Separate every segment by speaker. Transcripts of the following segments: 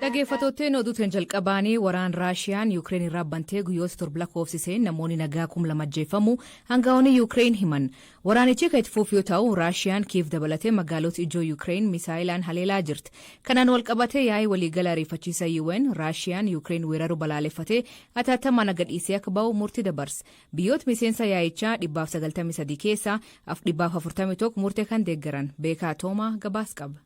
Speaker 1: Dhaggeeffattootni oduutiin jalqabaanii waraan Raashiyaan Yuukireen irraa bantee guyyoota 7 lakkoofsiseen namoonni nagaa 2,000 ajjeefamu aangaa'onni Yuukireen himan. Waraanichi kan itti fufu yoo ta'u, Raashiyaan Kiiv dabalatee magaalota ijoo Yuukireen misaayilaan haleelaa jirti. Kanaan walqabatee yaa'ii waliigala ariifachiisa UN Raashiyaan Yuukireen weeraruu balaaleffatee atattamaan gadhiisee akka ba'u murtii dabarse. Biyyoota miseensa yaa'ichaa 193 keessaa 141 murtee kan deeggaran. Beekaa Toomaa gabaas qaba.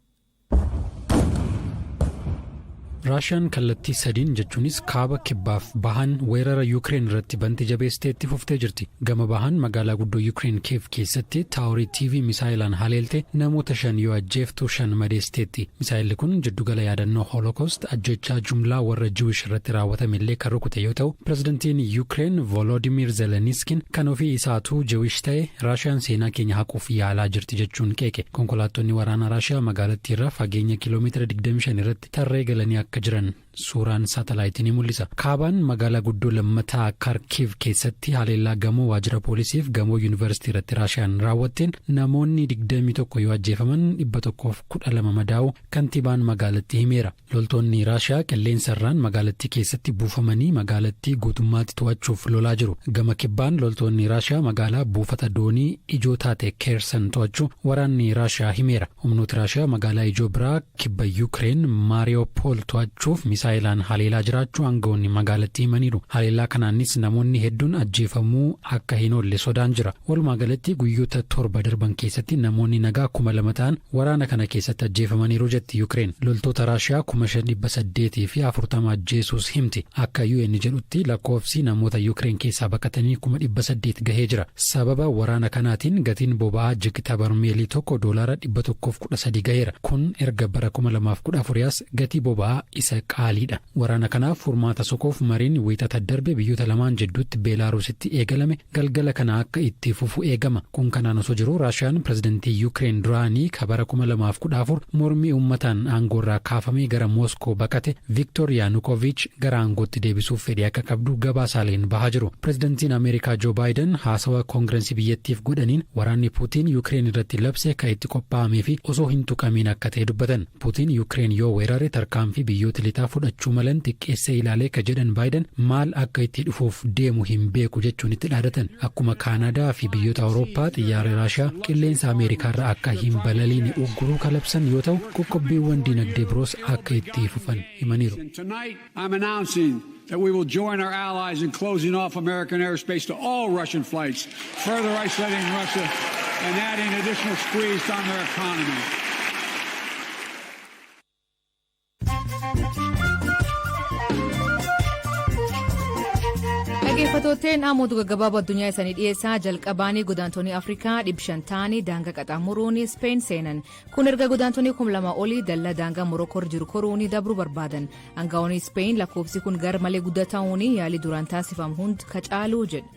Speaker 2: Raashiyaan kallattii sadiin, jechuunis kaaba, kibbaaf bahan, weerara Yuukireen irratti banti jabeessitee itti fuftee jirti. Gama bahan magaalaa guddoo Yuukireen Kiiv keessatti taaworii TV misaayilaan haleelte namoota shan yoo ajjeeftu shan madeessiteetti. Misaayilli kun jiddugala yaadannoo Holocaust, ajjechaa jumlaa warra Jewish irratti raawwatame illee kan rukute yoo ta'u, pirezidantiin Yuukireen Volodimir Zeleniskiin kan ofii isaatuu Jewish ta'e Raashiyaan seenaa keenya haquuf yaalaa jirti jechuun qeeqe. Konkolaattonni waraanaa Raashiyaa magaalattii irraa fageenya kiiloomeetira 25 irratti tarree galanii akka jiran suuraan saatalaayitii ni mul'isa. Kaabaan magaalaa guddoo lammataa Kaarkiv keessatti haleellaa gamoo waajjira poolisiif gamoo yuunivarsiitii irratti Raashiyaan raawwatteen namoonni 21 yoo ajjeefaman 112 madaa'u kantiibaan magaalattii himeera. Loltoonni Raashiyaa qilleensa irraan magaalattii keessatti buufamanii magaalattii guutummaatti to'achuuf lolaa jiru. Gama kibbaan loltoonni Raashiyaa magaalaa buufata doonii ijoo taate Keersan to'achuu waraanni Raashiyaa himeera. Humnooti Raashiyaa magaalaa ijoo biraa kibba Yuukireen Maariyopool to'achuuf misaayilaan haleelaa jiraachuu aangawoonni magaalattii himaniiru. Haleellaa kanaanis namoonni hedduun ajjeefamuu akka hin oolle sodaan jira. Walumaa galatti guyyoota 7 darban keessatti namoonni nagaa 2,000 ta'an waraana kana keessatti ajjeefamaniiru jetti Yuukireen. Loltoota Raashiyaa 5840 ajjeesuus himti. Akka UN jedhutti lakkoofsi namoota Yuukireen keessaa baqatanii 800,000 gahee jira. Sababa waraana kanaatiin gatiin boba'aa jigta barmeelii tokko doolaara 113 gaheera. Kun erga bara 2014 as gatii boba'aa isa qaaliidha. Waraana kanaaf furmaata soquuf mariin Wiixata darbe biyyoota lamaan jidduutti Beelaarusitti eegalame galgala kana akka itti fufu eegama. Kun kanaan osoo jiru, Raashiyaan pirezidantii Yuukireen duraanii ka bara 2014 mormii uummataan aangoorraa kaafamee gara Mooskoo baqate Viktor Yaanukoviich gara aangootti deebisuuf fedhii akka qabdu gabaasaaleen bahaa jiru. Pirezidantiin Ameerikaa Joo Baayiden haasawa koongirensii biyyattiif godhaniin waraanni Puutiin Yuukireen irratti labse kan itti qophaa'amee fi osoo hin tuqamiin akka ta'e dubbatan. Puutiin Yuukireen yoo weerare tarkaanfii biyyoota lixaa fudhachuu malan xiqqeessee ilaalee ka jedhan Baayiden, maal akka itti dhufuuf deemu hin beeku jechuun itti dhaadatan. Akkuma Kaanadaa fi biyyoota Awurooppaa xiyyaara Raashiyaa qilleensa Ameerikaarra akka hin balaliine ugguruu kalabsan yoo ta'u, qoqqobbiiwwan dinagdee biroos akka itti fufan himaniiru.
Speaker 3: Tonight, I'm announcing that we will join our allies in closing off American airspace to all Russian flights, further isolating Russia and adding additional squeeze on their economy.
Speaker 1: Dhaggeeffattootni ammoo gaggabaaboo addunyaa isaanii dhiyeessaa. Jalqabaanii godaantonni Afrikaa 500 ta'anii daangaa qaxxaamuruun Speen seenan. Kun erga godaantonni 2,000 olii dallaa daangaa Morookoo jiru koruun dabruu barbaadan. Aangaa'onni Speen lakkoofsi kun gar malee guddaa ta'uun yaalii duraan taasifamu hundi kacaaluu jedhu.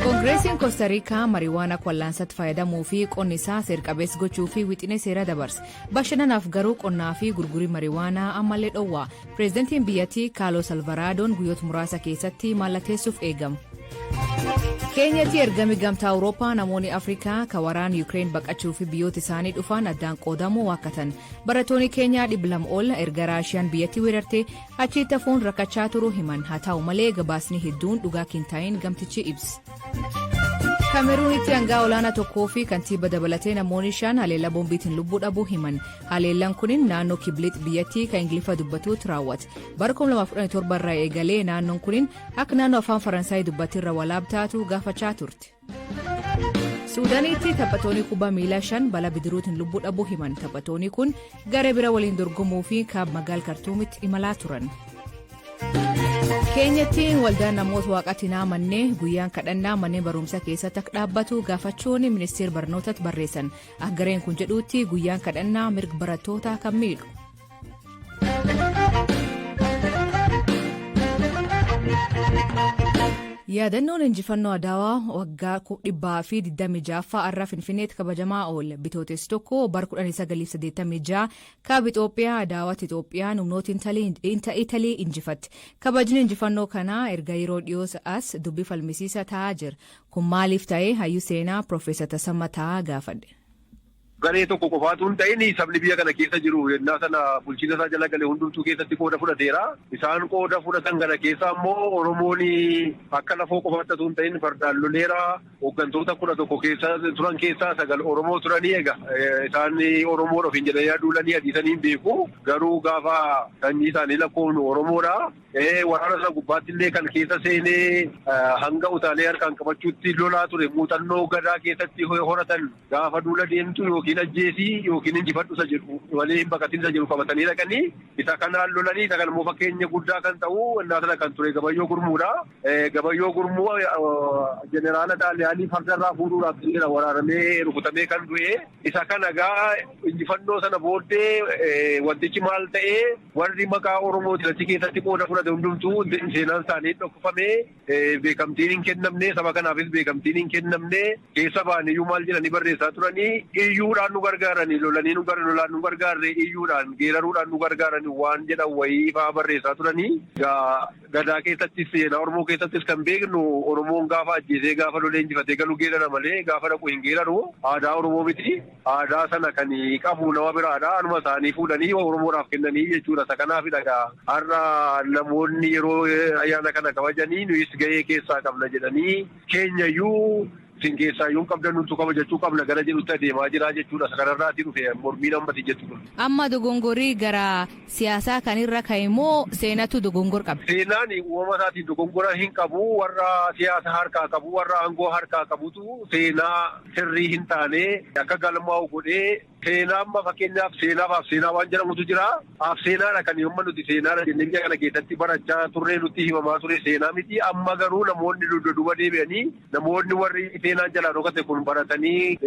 Speaker 1: Koongireesiin Koostariikaa mariiwaana wal'aansatti fayyadamuu fi qonni isaa seer-qabeessa gochuu fi wixinee seera dabarse. Bashannanaaf garuu qonnaa fi gurgurii mariiwaanaa ammallee dhowwa. Pireezidantiin biyyattii Kaalos Alvaraadoon guyyoota muraasa keessatti mallatteessuuf eegamu. Keenyatti ergami Gamtaa Awurooppaa namoonni Afrikaa ka waraan Yuukireen baqachuu fi biyyoota isaanii dhufan addaan qoodamuu waakkatan. Barattoonni Keenyaa 200 ol erga Raashiyaan biyyattii weerarte achitti hafuun rakkachaa turuu himan. Haa ta'u malee, gabaasni hedduun dhugaa hin ta'in gamtichi ibsa. Kameruunitti hangaa olaanaa tokkoo fi kantiiba dabalatee namoonni shan haleellaa boombiitiin lubbuu dhabuu himan. Haleellaan kunin naannoo Kibliit biyyattii kan Ingiliffa dubbatuutti raawwate. Bara 2017 irraa eegalee naannoon kunin akka naannoo afaan Faransaay dubbatirra walaab taatu gaafachaa turte. Suudaanitti taphattoonni kubbaa miilaa shan balaa bidiruutiin lubbuu dhabuu himan. Taphattoonni kun garee bira waliin dorgomuu fi kaaba magaala Kartuumitti imalaa turan. Keenyatti waldaan namoota waaqatti hin amanne guyyaan kadhannaa manneen barumsaa keessatti akka dhaabbatu gaafachuun ministeera barnootaatti barreessan. Akka gareen kun jedhutti guyyaan kadhannaa mirga barattootaa kan miidhu. Yaadannoon injifannoo Adawaa waggaa 126ffaa har'a Finfinneetti kabajamaa oole. Bitootessi 1 bara 1986 kaaba Itoophiyaa Adawaatti Itoophiyaan humnoota Italii injifatte. Kabajni injifannoo kanaa erga yeroo dhiyoo as dubbii falmisiisaa ta'aa jira. Kun maaliif ta'ee? Hayyuu seenaa Piroofeesar Tasammaa Ta'aa gaafadhe.
Speaker 4: Garee tokko qofaatu hin ta'in, sabni biyya kana keessa jiru yennaa sana bulchiinsa isaa jala galee hundumtuu keessatti qooda fudhateera. Isaan qooda fudhatan kana keessa immoo Oromoon akka lafoo qofaatti osoo hin ta'in fardaan loleera. Hooggantoota 11 keessa turan keessaa sagal Oromoo turanii. Egaa isaan Oromoo ofiin jedhanii duulanii adiisanii hin beeku. Garuu gaafa sanyii isaanii lakkoofnu Oromoodha. Waraana sana gubbaatti illee kan keessa seenee hanga utaalee harkaan qabachuutti lolaa ture, muuxannoo gadaa keessatti horatan, gaafa duula deemtu yookiin ajjeesii yookiin injifadhu isa jedhu malee hin baqatin isa jedhu qabatanii dhaqanii isa kanaan lolanii. Isa kan immoo fakkeenya guddaa kan ta'u innaa sana kan ture Gabayyoo Gurmuudha. Gabayyoo Gurmuu jeneraala Xaaliyaanii fardarraa fuudhuudhaaf waraanamee rukutamee kan du'e. Isa kana gaa injifannoo sana booddee wantichi maal ta'ee, warri maqaa Oromootiin achi keessatti qooda fudhate hundumtuu seenaan isaanii dhokfamee, beekamtiin hin kennamne, saba kanaafis beekamtiin hin kennamne. Keessa ba'aniyyuu maal jedhanii barreessaa turanii? Iyyuudhaan nu gargaaranii, lolanii nu lolaan nu gargaarre, iyyuudhaan geeraruudhaan nu gargaaranii waan jedhan wayii fa'aa barreessaa turanii. Gadaa keessattis, seenaa Oromoo keessattis kan beeknu, Oromoon gaafa ajjeesee, gaafa lolee injifatee galu geerara malee gaafa dhaqu hin geeraru. Aadaa Oromoo miti. Aadaa sana kan qabu nama biraadha. Anuma isaanii fuudhanii Oromoodhaaf kennanii jechuudha. Isa kanaafidha har'a namoonni yeroo ayyaana kana kabajanii nuyis gahee keessaa qabna jedhanii, keenyayyuu isin keessaa yoo qabdan nutu kabajachuu qabna gara jedhutti adeemaa jira jechuudha. Isa kanarraati dhufe mormiin ammati jettu.
Speaker 1: Amma dogongorii gara siyaasaa kan irra ka'e moo seenatu dogongor qaba?
Speaker 4: Seenaan uumama isaatiin dogongora hin qabu. Warra siyaasa harkaa qabu, warra aangoo harkaa qabutu seenaa sirrii hin taane akka galmaa'u godhee. Seenaa amma fakkeenyaaf seenaaf seenaa waan jedhamutu jira. Af seenaadha kan yommuu nuti seenaadha jennee biyya kana keessatti barachaa turree nutti himamaa ture seenaa miti. Amma garuu namoonni dugda duuba deebi'anii, namoonni warri seenaan jalaa dhokate kun baratanii,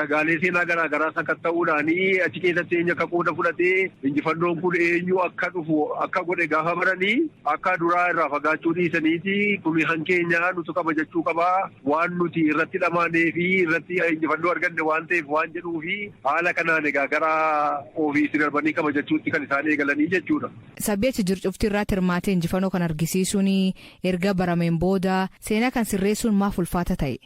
Speaker 4: ragaalee seenaa garaa garaa sakatta'uudhaanii achi keessatti eenyu akka qooda fudhatee, injifannoon kun eenyu akka dhufu akka godhe gaafa baranii, akka duraa irraa fagaachuu dhiisaniiti, kun hankeenyaa nutu kabajachuu qabaa, waan nuti irratti dhamaanee fi irratti injifannoo arganne waan ta'eef waan jedhuu fi haala kanaan egaa gara ofiitti darbanii kabajachuutti kan isaan eegalanii jechuudha.
Speaker 1: Sabbi achi jiru cufti irratti hirmaatee injifannoo kan argisiisuun erga barameen booda seenaa kan sirreessuun maaf ulfaata ta'e?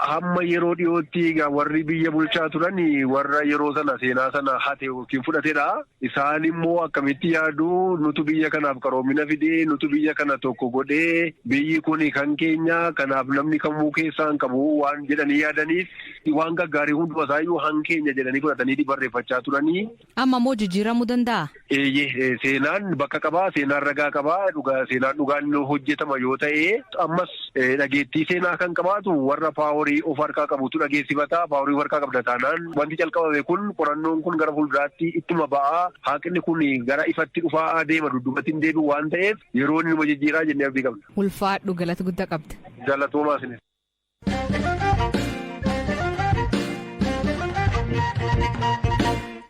Speaker 4: Hamma yeroo dhiyootti egaa warri biyya bulchaa turan warra yeroo sana seenaa sana hate yookiin fudhatedha. Isaan immoo akkamitti yaadu? Nutu biyya kanaaf qaroomina fidee, nutu biyya kana tokko godhee, biyyi kun kan keenya, kanaaf namni kamuu keessaa hin qabu waan jedhanii yaadaniif, waan gaggaarii hunduma isaayyuu han keenya jedhanii fudhatanii barreeffachaa turanii.
Speaker 1: Amma immoo jijjiiramuu danda'a?
Speaker 4: Eeyyee, seenaan bakka qabaa, seenaan ragaa qabaa, dhugaa seenaan dhugaan hojjetama yoo ta'e, ammas dhageettii seenaa kan qabaatu warra power of harkaa qabutu dhageessifata. Power of harkaa qabda taanaan, wanti calqabame kun, qorannoon kun gara fuulduraatti ittuma ba'aa, haqni kun gara ifatti dhufaa adeema, dudduubatti hin deebi'u waan ta'eef, yeroo inni numa jijjiiraa jennee abdii qabna.
Speaker 1: Ulfaadhu, galata guddaa qabda.
Speaker 4: Galatoomaa isinis.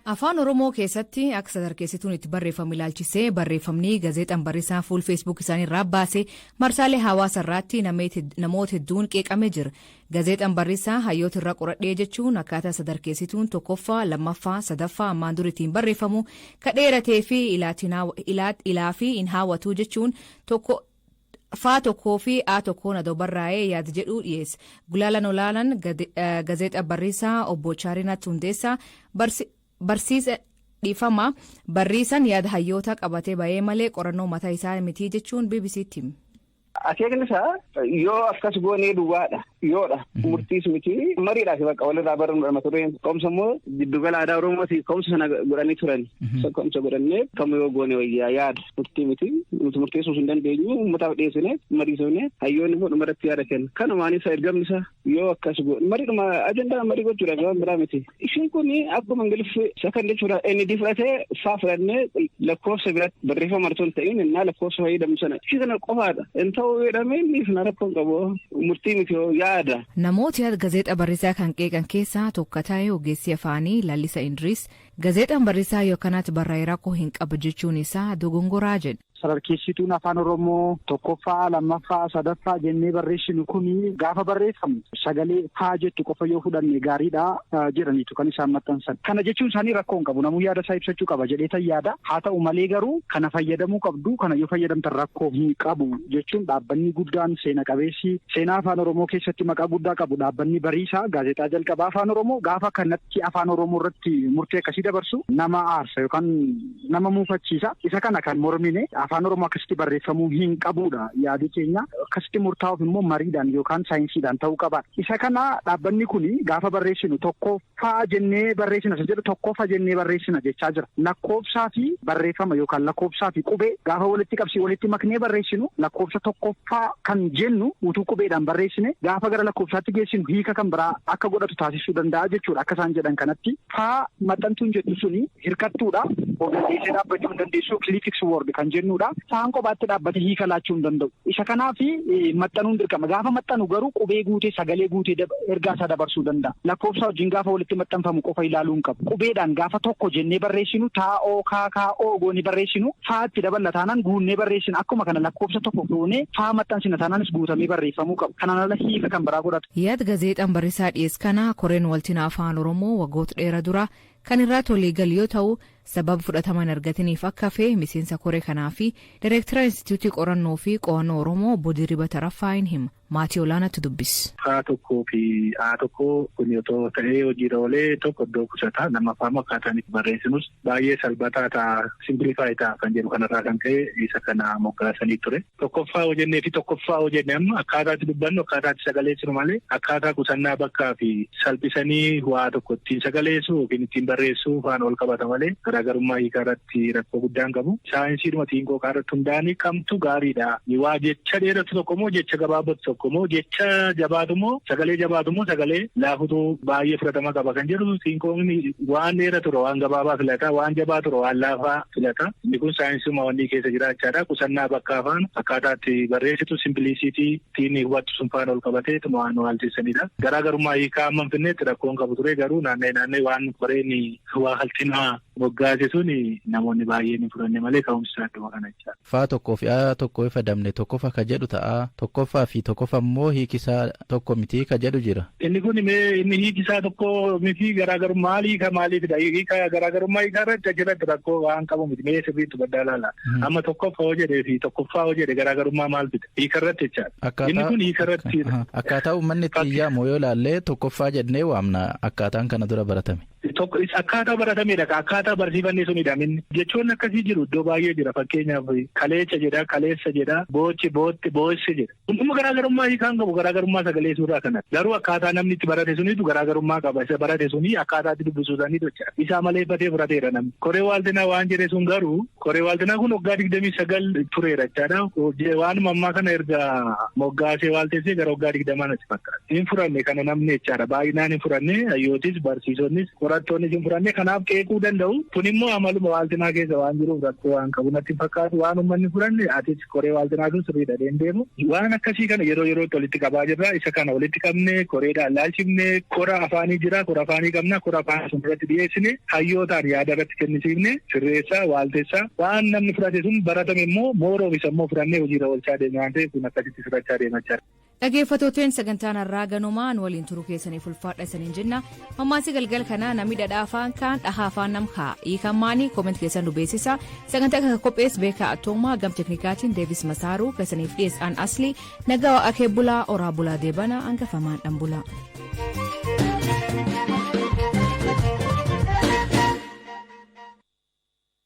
Speaker 1: Afaan Oromoo keessatti akka sadarkeessituun itti barreeffamu ilaalchisee barreeffamni gazeexaan barreessaa fuul Feesbuuk isaanii irraa baase marsaalee hawaasa irraatti namoota hedduun qeeqamee jira. Gazeexaan barreessaa hayyoota irraa qoradhee jechuun akkaataa sadarkeessituun tokkoffaa, lammaffaa, sadaffaa ammaan dur ittiin barreeffamu ka dheeratee fi ilaa fi hin haawwatu jechuun tokko faa tokkoo fi a tokkoon adoo barraa'ee yaada jedhuu dhiyeesse. Gulaalan olaanan gazeexa barreessaa obbo Chaarinat Hundeessaa barsiisa dhiifama barriisan yaada hayyoota qabatee bahee malee qorannoo mataa isaa mitii jechuun BBCtti hime.
Speaker 5: Akeekni isaa yoo akkas goonee duwwaadha. Yoodha. Murtiis miti. Mariidhaaf bakka walirraa baruudha mata dureen. Ka'umsa immoo giddugala aadaa Oromooti. Ka'umsa sana godhanii turan. Ka'umsa godhannee kam yoo goone wayyaa yaada. Murtii miti. Nuti murteessuus hin dandeenyu. Uummataaf dhiyeessine, mariisifne, hayyoonni immoo dhumarratti yaada kenna. Kanumaan isa ergamni isaa yoo akkas goone mariidhuma ajandaa marii gochuudhaaf, waan biraa miti. Ishiin kun akkuma Ingiliffi second jechuudha. ND fudhatee faa fudhannee lakkoofsa biratti barreeffama martoo hin ta'in innaa lakkoofsa fayyadamu sana. Ishii kana qofaadha. Hin ta'uu jedhamee inni sana rakkoo hin qabu. Murtii miti yoo yaada.
Speaker 1: Namoota gazeexa barreessaa kan qeeqan keessaa tokko ta'e ogeessi afaanii Lallisa Indiriis, gazeexaan barreessaa yoo akkanaatti barraa'ee rakkoo hin qabu jechuun isaa dogongoraa jedhe.
Speaker 6: Sadarkeessituun Afaan Oromoo tokkoffaa, lammaffaa, sadaffaa jennee barreessinu kuni gaafa barreeffamu sagalee faa jettu qofa yoo fudhanne gaariidha jedhaniitu kan isaan maxxansan. Kana jechuun isaanii rakkoo hin qabu. Namuu yaada isaa ibsachuu qaba jedhee tan yaada. Haa ta'u malee garuu kana fayyadamuu qabdu, kana yoo fayyadamtan rakkoo hin qabu jechuun dhaabbanni guddaan seena qabeessi, seenaa Afaan Oromoo keessatti maqaa guddaa qabu, dhaabbanni Bariisaa, gaazexaa jalqabaa Afaan Oromoo, gaafa kanatti Afaan Oromoo irratti murtee akkasii dabarsu nama aarsa yookaan nama muufachiisa. Isa kana kan mormine, Afaan Oromoo akkasitti barreeffamuu hin qabudha yaadi keenya. Akkasitti murtaa'uuf immoo mariidhaan yookaan saayinsiidhaan ta'uu qaba. Isa kana dhaabbanni kun gaafa barreessinu tokkoffaa jennee barreessina isa jedhu tokkoffaa jennee barreessina jechaa jira. Lakkoofsaa fi barreeffama yookaan lakkoofsaa fi qubee gaafa walitti qabsi walitti maknee barreessinu, lakkoofsa tokkoffaa kan jennu utuu qubeedhaan barreessine gaafa gara lakkoofsaatti geessinu hiika kan biraa akka godhatu taasisuu danda'a jechuudha. Akka isaan jedhan kanatti faa maxxantuun jettu suni hirkattuudha. Of dandeessee dhaabbachuu hin dandeessu, clitics word kan jennudha. Faan kophaatti dhaabbate hiika laachuu hin danda'u. Isa kanaaf maxxanuun dirqama. Gaafa maxxanu garuu qubee guutee, sagalee guutee ergaa isaa dabarsuu danda'a. Lakkoofsa wajjin gaafa walitti maxxanfamu qofa ilaaluu hin qabu. Qubeedhaan gaafa tokko jennee barreessinu, taa'oo kaa kaa oo goonee barreessinu, faatti daballa taanaan guunnee barreessina. Akkuma kana lakkoofsa tokko goonee faa maxxansina taanaanis guutamee barreeffamuu qabu. Kanaan ala hiika kan biraa godhatu.
Speaker 1: Yaad gazeexaan Bariisaa dhiyees kana koreen waltina Afaan Oromoo waggoota dheeraa dura kan irraa walii galu yoo ta'u, sababa fudhatama hin argatiniif akka hafe miseensa koree kanaa fi Direektara Instituutii Qorannoo fi Qo'annoo Oromoo Obbo Dirriba Taraffaa hin hima. Maatii olaanaatti dubbis.
Speaker 7: Faa tokkoo fi haa tokko kun otoo ta'ee hojiirra oolee, tokko iddoo qusata, lammaffaa immoo akkaataan itti barreessinus baay'ee salphataa ta'a, simplify ta'a kan jedhu kanarraa kan ka'e isa kana moggaasanii ture. Tokkoffaa hojjennee fi tokkoffaa hojjenne amma akkaataa itti dubbannu, akkaataa itti sagaleessinu malee akkaataa qusannaa bakkaa fi salphisanii waa tokko ittiin sagaleessu yookiin ittiin barreessuu faana ol qabata malee garaagarummaa hiikaa irratti rakkoo guddaan qabu. Saayinsiidhuma xiinqooqaa irratti hundaa'anii kamtu gaariidha. Waa jecha dheeratu tokko moo jecha gabaabbatu tokko moo jecha jabaatu moo sagalee jabaatu moo sagalee laafutu baay'ee fudhatama qaba kan jedhu, xiinqooqni waan dheeratu waan gabaabaa filata, waan jabaatu waan laafaa filata. Inni kun saayinsuma wanni keessa jiraachaadha. Qusannaa bakkaa faana akkaataa itti barreessitu simplicity ittiin hubattu sun faana ol qabatee waan waalteessanidha. Garaagarummaa hiikaa amma finneetti rakkoon qabu ture, garuu naanna'ee naanna'ee waan koreen waa haltinaa moggaase sun namoonni baay'een hin fudhanne malee ka'umsi isaa idduma kana jechaadha.
Speaker 8: Faa tokkoo fi aa tokko ifa damne tokkofa ka jedhu ta'a. Tokkoffaa fi tokkofa immoo hiikisaa tokko miti ka jedhu jira.
Speaker 7: Inni kun mee inni hiikisaa tokko miti, garaagarummaa maalii ka maaliifidha? Hiika garaagarummaa hiikaa irratti achirratti rakkoo waan qabu miti, mee sirriitti baddaa ilaala. Amma tokkoffaa hoo jedhee fi tokkoffaa hoo jedhe garaagarummaa maal fida? Hiika irratti jechaadha. Inni kun hiika irratti.
Speaker 8: Akkaataa uummanni itti yaamu yoo ilaalle tokkoffaa jennee waamna, akkaataan kana dura baratame.
Speaker 7: Tokko akkaataa baratamedha. Akkaataa barsiifannee sunidha. Inni jechoonni akkasii jiru iddoo baay'ee jira. Fakkeenyaaf kaleecha jedha, kaleessa jedha, boochi, bootti, boosse jedha. Hundumtuu garaagarummaa hiikaan qabu garaagarummaa sagalee suuraa kana. Garuu akkaataa namni itti barate sunitu garaagarummaa qaba. Isa barate suni akkaataa itti dubbisuu saniitu jecha. Isaa maleeffatee fudhateera namni. Koree waaltinaa waan jedhe sun garuu, koree waaltinaa kun waggaa 29 tureera jechaadha. Waanuma ammaa kana erga moggaasee waalteessee gara waggaa 20 natti fakkaata. Hin fudhanne kana namni jechaadha. Baay'inaan hin fudhanne, hayyootis, barsiisonnis, qorattoonnis hin fudhanne, kanaaf qeequu danda'u. Kun immoo amaluma waaltinaa keessa waan jiruuf rakkoo waan qabu natti fakkaatu. Waan uummanni fudhanne atis koree waaltinaa sun sirriidha deemu. Waan akkasii kana yeroo yerootti walitti qabaa jirra. Isa kana walitti qabne koreedhaan laalchifne, kora afaanii jira, kora afaanii qabna, kora afaanii sun irratti dhiyeessine, hayyootaan yaada irratti kennisiifne, sirreessaa, waalteessaa, waan namni fudhate sun baratame immoo mooroof isa immoo fudhannee hojiirra oolchaa deema waan ta'eef kun akkasitti sirrachaa deema jechaadha.
Speaker 1: Dhaggeeffattooteen, sagantaan har'aa ganumaan waliin turuu keessaniif ulfaadha isaniin jenna. Mammaasii galgal kanaa namni dhadhaa afaan kaan dhahaa afaan nam kaa. Hiikan maanii? Comment keessan nu beeksisa. Sagantaa kana qophees Beekaa Attoomaa, gam teknikaatiin Deevis Masaaruu, keessaniif dhiyeessaan Asli nagaa waaqa kee bulaa, oraa bulaa, deebana hangafamaan dhan bulaa.